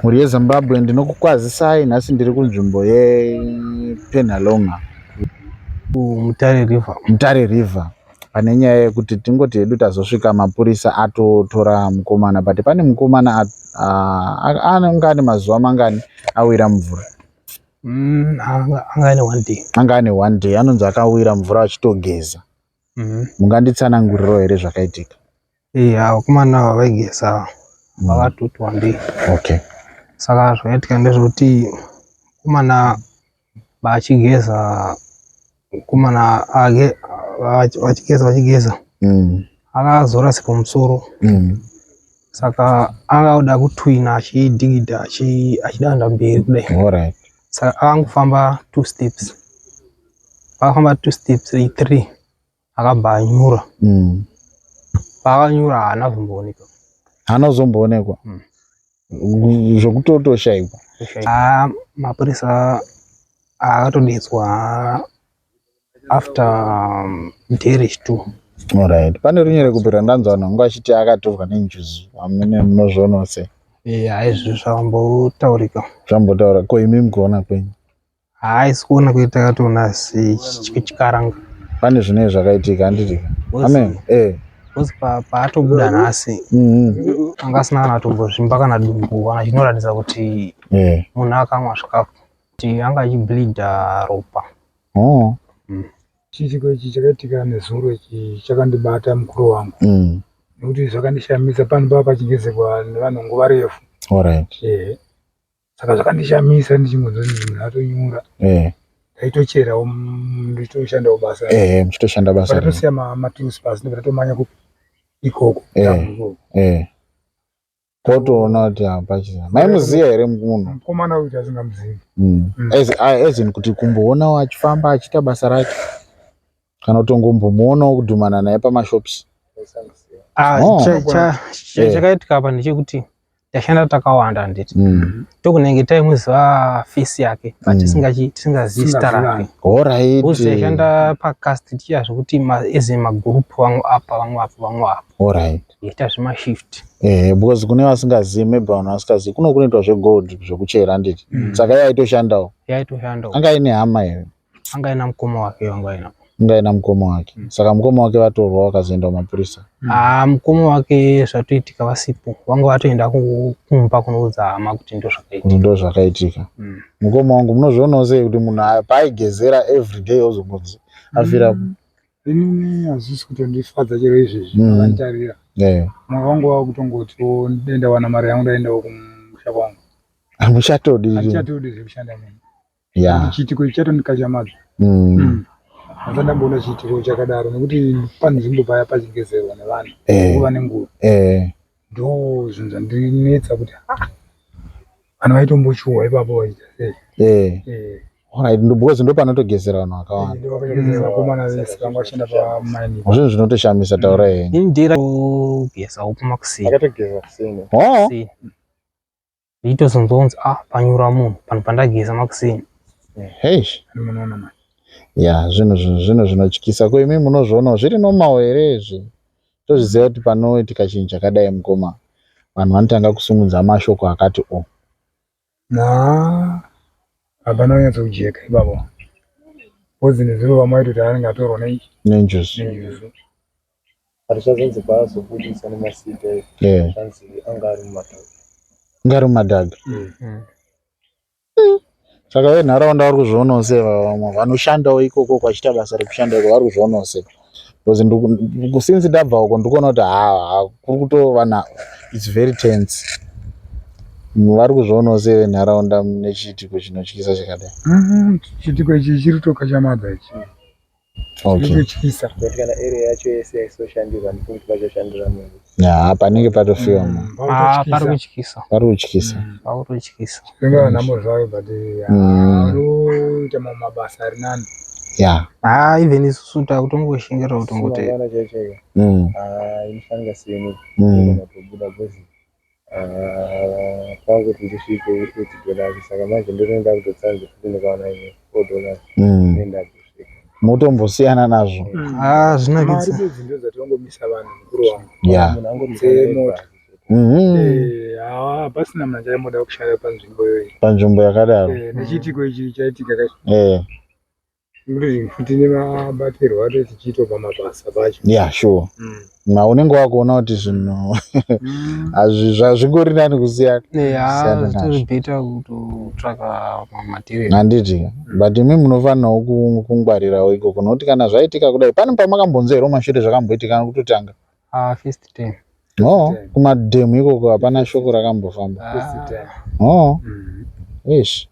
Mhuri yeZimbabwe, ndinokukwazisai. Nhasi ndiri kunzvimbo yePenhalonga. Mutare River. Mutare River. Pane nyaya yekuti tingoti hedu tazosvika mapurisa atotora mukomana, but pane mukomana anenge ane mazuva mangani awira mvura? Anga ane one day. Anga ane one day. Anonzi akawira mvura achitogeza. Munganditsanangurirawo here zvakaitika? Iya, vakomana ava vaigeza vakatoti wandei. Saka zvakaitika ndezvekuti mukomana vachigeza, mukomana age vachigeza vachigeza akazora sipo musoro. Saka akauda kutwina achidhigidha achidanda mberi kudai. Saka akangofamba two steps. Paakafamba two steps, three, akabva anyura. Paakanyura haana kuzomboonekwa. Haana kuzomboonekwa? Zvekutotoshaikwa. Haa, mapurisa akatodetswa after day rechi2. Alright. Pane runyerekupe rwandanzwa vanhu vanga vachiti akatorwa nenjuzu. Hamene munozvionawo sei? Haizvi zvambotaurika. Zvambotaura. Ko imi mukuona kwenyu? Haisi kuona kwedu, takatoona sechikaranga. Pane zvinenge zvakaitika, handiti? Amen. Because paatobuda nhasi anga asina kana kutombozvimba kana dumbu kana chinoratidza kuti munhu akamwa zvikafu, kuti anga achibleedha ropa. Oh. Chiitiko ichi chakaitika nezuro ichi chakandibata, mukuru wangu, nekuti zvakandishamisa pano pava pachigezekwa nevanhu nguva refu. Ehe, saka zvakandishamisa ndichingonzwa kuti munhu atonyura. Ndaitocherawo, ndichitoshandawo basa. Eh, muchitoshanda basa. Patatosiya maturusi pasi, ndobva tatomanya kupi ikoko. Ikoko. Kotoona kuti hapachina. Maimuziya here munhu? Mukomana uyu tasingamuzivi. As in kuti kumboonawo achifamba achiita basa rake, kana kutongombomuonawo kudhumana naye pamashops? Ah, Oh. Chakaitika apa ndechekuti tashanda takawanda, handiti? Tokunenge taimuziva face yake, but tisingazivi zita rake. Because taishanda pacast tichiita zvekuti as in magroup, vamwe apa, vamwe apa, vamwe apa, tichiita zvemashift. Eh, because kune vasingazivi, maybe vanhu vasingazivi, kuno kunoitwa zvegold, zvekuchera, handiti? Saka iye aitoshandawo? Yaitoshandawo. Anga aine hama here? Anga aina mukoma wake, wanga aina. Anga aina mukoma wake. Saka mukoma wake vatorwa vakazoenda kumapurisa? Ah, mukoma wake zvatoitika vasipo, vanga vatoenda kumba kunoudza hama kuti ndo zvakaitika. Kuti ndo zvakaitika. Mukoma wangu, munozvionawo sei kuti munhu paaigezera everyday ozombonzi afirapo? Inini hazvisi kutondifadza chero izvezvi. Akanditarira mwoyo wangu wava kutongotiwo dai ndawana mari yangu, ndaendawo kumusha kwangu. Hamuchatodi? Handichatodi zvekushanda neni. Chiitiko ichi chatondikachamadzwa. Handisati ndamboona chiitiko chakadaro, nekuti panzvimbo paya pachigezerwa nevanhu nguva nenguva. Ndo zvinhu zvandinetsa kuti ah, vanhu vaitombochuwa ipapo vachiita sei? Alright, because ndo panotogezera vanhu vakawanda. Ndo vakagezera vakomana vese vanga vashanda pamaini. Zvinhu zvinotoshamisa, taura henyu. Ini ndira kugezawo kumakuseni. Akatogeza kuseni. Oh. Ndichitozonzwa ah, panyura munhu panhu pandageza makuseni. Hey. Munoona manje. Ya, zvinhu zvinotyisa. Ko imi munozvionawo zviri normal here izvi? Tozviziva kuti panoitika chinhu chakadai, mukoma, vanhu vanotanga kusumudza mashoko akati o. Na hapana kunyatsokujeka ipapo, because nezuro vamwe vaitoti anenge atorwa nei? Nenjuzu. Nenjuzu. But zvazonzi paazobudisa nemasita, zvanzi anga ari mumadhaga. Anga ari mumadhaga. Saka venharaunda vari kuzvionawo sei? Vamwe vanoshandawo ikoko kwachiita basa rekushanda iko vari kuzvionawo sei? Because since ndabva uko ndikuona kuti ha, kuri kutovana, it's very tense. Vari kuzvionawo sei venharaunda nechiitiko chinotyisa chakadai? Chiitiko ichi chiri kutokachamadza ichi. Chiri kutotyisa. Kuti kana area yacho yese yaisoshandirwa, ndifungi kuti vachashandira munhu. Ya, panenge patofiwa munhu. Ah, pari kutyisa. Pari kutyisa. Pari kutotyisa. Ingava nhamo zvayo, but anoita mamwe mabasa ari nani. Ah, even isusu takutongoshingira kutongoti mangwana chaiyo chaiyo inofanira seni kutobuda, because panguti ndisvike $8, saka manje ndotoenda kutotsanze futi, ndikawana imwe $4, ndoenda kusvika. Motombosiyana nazvo. Ah, Mari zvinakidza. bedzi ndo dzatingomisa vanhu, mukuru wangu. Ya. Munhu angomisa. Dzemota. Mhm. Haa. Hapasina munhu achaimboda kushanda panzvimbo iyoyi. Panzvimbo yakadaro. Eh, nechiitiko ichi chaitika kacho. Eh. Nekuti futi nemabatirwo acho tichiitwa pamabasa pacho. Yeah, sure. Ma unenge wakuona kuti zvinhu hazvingori nani kusiyana. Yeah, zvitori better kutotsvaka material. Handiti. But imi munofanirawo kungwarirawo ikoko nokuti kana zvaitika kudai pane pamakambonzwa here mashure zvakamboitika kutotanga? Ah, first time. Oh, kumadhemu ikoko hapana shoko rakambofamba. First time. Oh. Eish.